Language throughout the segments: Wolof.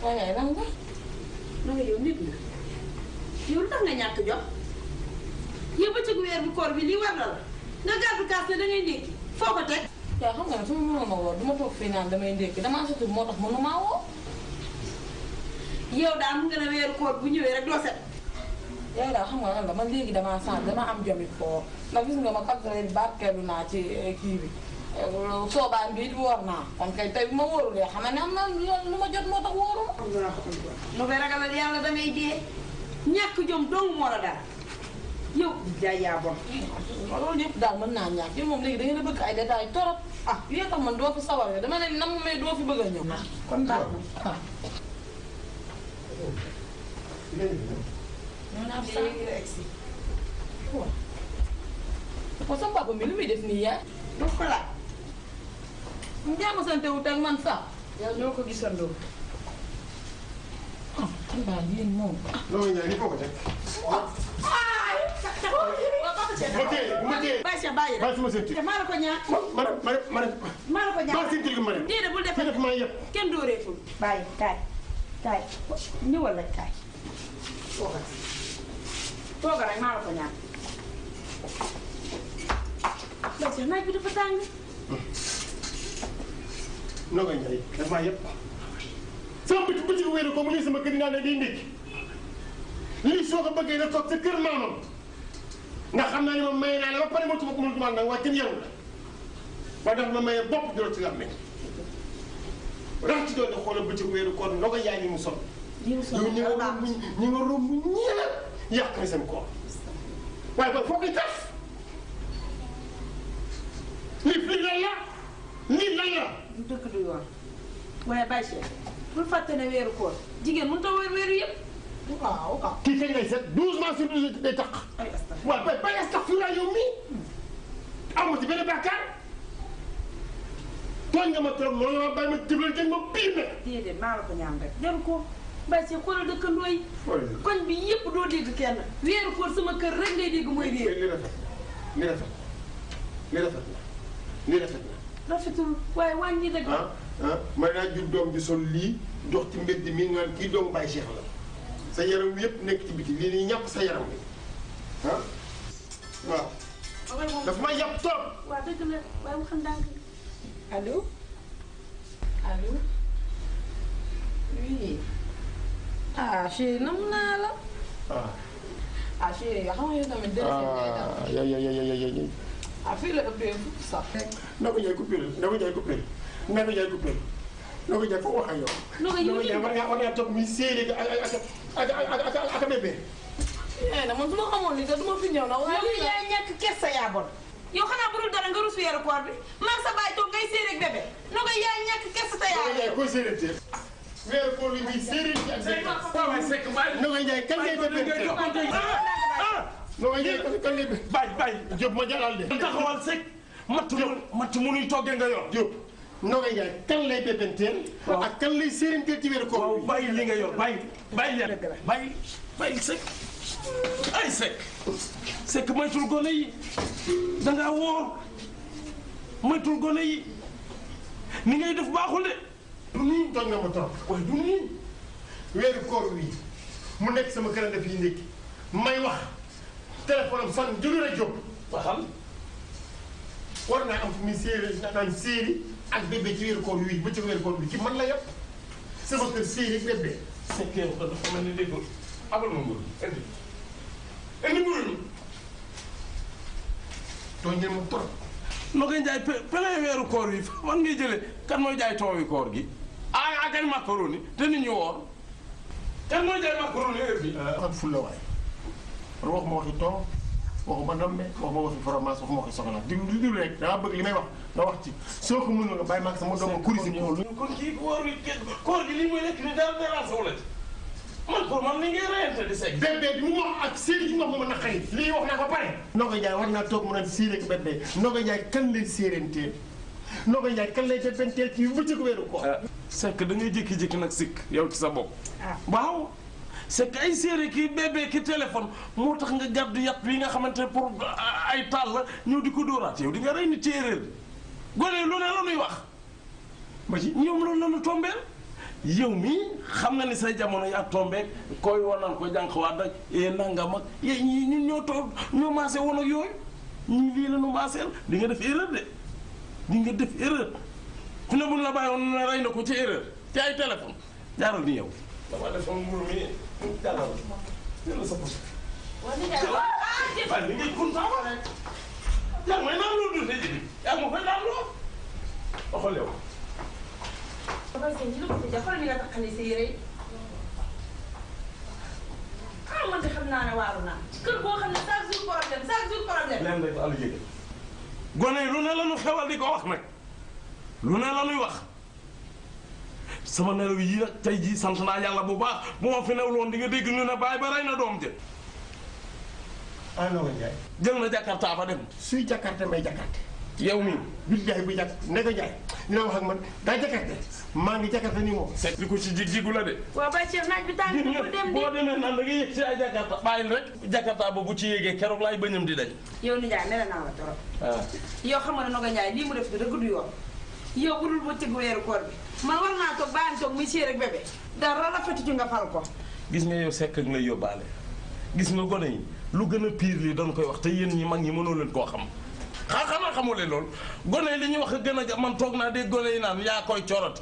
waaye lan nga. na nga yow nit nga yow lu tax nga ñàkk jot yow bëccëgu weer bi koor bi lii war na la nga gàddu kaas ne dangay ndékki foo ko teg. yaa xam nga ne su ma mënoon a woo du ma toog fii naan damay ndékki damaa sotti moo tax mënumaa woo. yow daal mu nga ne weeru koor bu ñëwee rek doo set. yow daal xam nga lan la man léegi damaa sant dama am jomi koor ndax gis nga ma kattan barkeelu naa ci kii bi soobaan bi woor naa kon kay tey bu ma wóorulee xam ne am na lu ma jot moo tax wóoruma. mu koy ragalal yàlla damay dee ñàkk jom dong moo la dara yow jaay yaa bon. loolu yëpp daal mën naa ñàkk yow moom léegi da ngeen a bëgg ay détails torop ah yooyu tax man doo fi sawar dama ne nam mais doo fi bëgg a ñëw. kon baax na ñoo naa fi waaw. kon sama papa mi lu muy def nii yaay. du ko laaj. njaamu sante wut ak man sax. yow ñoo ko gisandoo. ah xam naa yéen moom. loolu Ndiaye ni foo ko teg. bàyyi sa bàyyi bàyyi sama séntu. te maa la ko ñaan. maa la ko ñaan. maa séntu gi ma ne. déedéet bul def kii def maa yëpp. kenn dóoreetul. bàyyi kaay kaay ñëwal rek kaay. tooga rek maa la ko ñaan. bàyyi sa naaj bi dafa tàng. Ndongo Ndiaye daf maa yëpp. sama bëccëgu wéeru ko mu ne sama kër yi naan ne day ndékki lii soo ko bëggee na toog sa kër maamam ndax xam naa ne ma may naa la ba pare ma tuba ko mënut maa nag waaye kenn yaru la waaye dafa ma maye bopp jëloon ci làmmiñ rax ci doon ne xoolal bëccëgu wéeru koor Ndongo Ndiaye ñi mu sol yow ñi nga romb ñëpp yàq na seen koor waaye ba foo koy taf lii lan la lii lan la du dëkk du yoon waaye bàyyi Cheikh bul fàtte ne weeru koor jigéen mënut a weer weeru yëpp. waaw waaw. kii kañ lay set 12 mois sur 12 day tax. ay astafurlah waaw bay astafurlah yow mii amu ci benn bàkkaar tooñ nga ma trop loolu la ma bàyyi ma jëblante ma biir nag. déedéet maa la ko ñaan rek jaru ko bàyyi Cheikh xoolal dëkkandoo yi. koñ bi yëpp doo dégg kenn weeru koor sama kër rek ngay dégg mooy weer. li rafet na li rafet na li rafet na li rafet na. rafetul waaye wàññi rek. man naa jur doom ji sol lii dox ci mbedd mi nga naan kii doomu Baye Cheikh la sa yaram wi yëpp nekk ci biti lii nii ñàpp sa yaram wi waaw. daf ma yàpp trop. waaw dëgg la waaye mu xam ndànk. allo allo oui ah chérie nam naa la. ah chérie nga xam nga yow tamit. ah fii la ëppee fukk sax. Ndongo Ndiaye coupé Ndongo Ndiaye coupé Ndongo Ndiaye coupé Ndongo Ndiaye foo wax ak yow. Ndongo Ndiaye war ngaa toog muy séeréer ak bébé. na man su ma xamoon li du ma fi ñëw na waaye. yow yaay ñàkk kersa yaa bon. yow xanaa bu dul dara nga rus weeru koor bi maa sa baay toog ngay séeréer ak bébé Ndongo yaay ñàkk kersa te yaa. Ndongo Ndiaye koy séeréer teel. weeru koor bi muy séeréer ci ak bébé. Ndongo Ndiaye kan ngay bébé teel. Ndongo Ndiaye kan ngay bébé. Baye Diop ma jalal de. taxawal sek matt mu nuy toggee nga yor. Diop Ndongo Ndiaye kan lay bébenteel. ak kan lay séeréenteel ci weeru koor waaw bi. bàyyi li nga yor bàyyi sek ay sek moytul gone yi dangaa woor moytul gone yi ni ngay def baaxul de. du nii tooñ nga ma trop waaye du nii weeru koor wi mu nekk sama kër def yi ndékki may wax téléphone am fan jëlu rek jóg waxal war naa am fu muy séeri naan séeri ak bébé ci weeru koor wi ba ci weeru koor wi ci man la yëpp sama kër séeri ak bébé. sek yow dafa mel ni déggul abal ma mburu indi mburu mi. tooñ ngeen ma trop. Ndongo Ndiaye plein weeru koor yi fan ngay jëlee kan mooy jaay toowi koor gi ak ay macaroni te nit ñi woor kan mooy jaay macaroni heure bi. am fulla waay war wax ma waxi too waxuma nambe waxuma waxi fromage waxuma waxi soxla diglu rek dama bëgg li may wax nga wax ci soo ko mënul nga bàyyi maag sama doom kuri si koor kon kii koor gi lii muy nekk ni dara déranger wu la ci man pour man ni ngay reyante di seg. bébé bi mu wax ak séeri ji mu wax ma mën a xëy lii wax naa ko pare. Ndongo Ndiaye war naa toog mu naan séeri ak bébé Ndongo Ndiaye kan lay séeréenteel Ndongo Ndiaye kan lay bébenteel ci bëccëgu weeru ko. Seck da ngay jékki-jékki nag sikk yow ci sa bopp. waaw Seck ay séeréer ki bébé ki téléphone moo tax nga gàddu yàpp yi nga xamante ne pour ay taal la ñëw di ko dóoraat yow di nga rey nit ci erreur gone lu ne la nuy wax ba ci ñoom loolu la ñu tombeel yow mii xam nga ni say jamono yaa tombé koy wanaan ko jànqwaat ak nangam ak ñun ñoo toog ñoo maase woon ak yooyu ñii lii la ñu maaseel di nga def erreur de di nga def erreur ku ne buñ la bàyyi woon ne rey na ko ci erreur ci ay téléphone jaaral ni yow. dama defoon mburu mi jaaral jël sa poche. waaye li ngay kun sax rek yaa may naan loolu dundee ji yaa ma koy naan loo waxal yow. dafay seen ci lu ko ci jafal ni nga taxali sa yére yi man de xam naa ne waaru naa kër boo xam ne chaque jour problème. leen rek Aliou Dieng gone yi lu ne la ñu xewal di ko wax nag lu ne la ñuy wax sama nelaw yi nag tey jii sant naa yàlla bu baax bu ma fi newul woon di nga dégg ñu ne bàyyi ba rey na doom jë. ah Ndongo Ndiaye. jël na Jakarta ba dem. suy Jakarta may Jakarta. yow mii. billahi bu jàkk Ndege Ndiaye dina wax ak man daa Jakarta maa ngi Jakarta nii moom. seet li ko ci jigu la de. waaw Baye Cheikh naaj bi tàng bu dem boo demee naan da nga yëg si ay Jakarta bàyyil rek Jakarta boobu ci yéegee keroog laay bëñam di dañ. yow Ndiaye mere naa la trop. waaw. yow xam nga ne Ndongo Ndiaye lii mu def dëgg du yoon yow budul ba tëgg weeru koor bi man war naa toog bàyyi toog muy séer ak bébé dara rafetu ci nga fal ko. gis nga yow sekk ak lay yóbbaale gis nga gone yi lu gën a pire lii dañ koy wax te yéen ñi mag ñi mënoo leen koo xam xanaa xamoo leen loolu gone yi li ñuy wax gën a man toog naa dégg gone yi naan yaa koy corot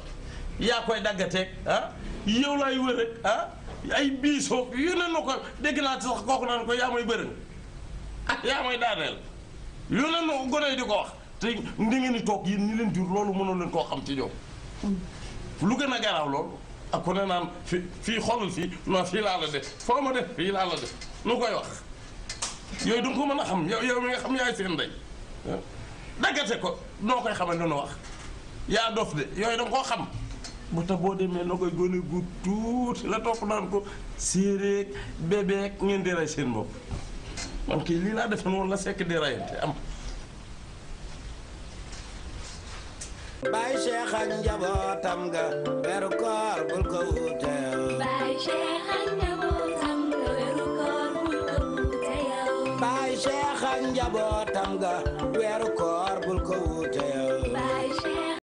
yaa koy daggateeg ah yow laay wër rek ah ay biisoo yu ne na ko dégg naa sax kooku naan ko yaa may bërëng ah yaa may daaneel yu ne na gone yi di ko wax te ndi ngeen di toog yéen ñi leen jur loolu mënoo leen koo xam ci ñoom lu gën a garaaw loolu ak ku ne naan fii xoolal fii non fii laa la def foo ma def fii laa la def nu koy wax yooyu du nga ko mën a xam yow mi nga xam yaay seen ndey daggate ko noo koy xamee nu wax yaa dof de yooyu da nga koo xam bu tax boo demee noo koy gone gu tuuti la topp naan ko séeréer bébeek ngeen di rey seen bopp man kii lii laa defe noonu la sekk di reyante am Baye Cheikh ak njabootam nga weeru koor bul ko wuute yow. Baye Cheikh ak njabootam nga weeru koor bul ko wuute yow. Baye Cheikh ak njabootam nga weeru koor bul ko wuute yow.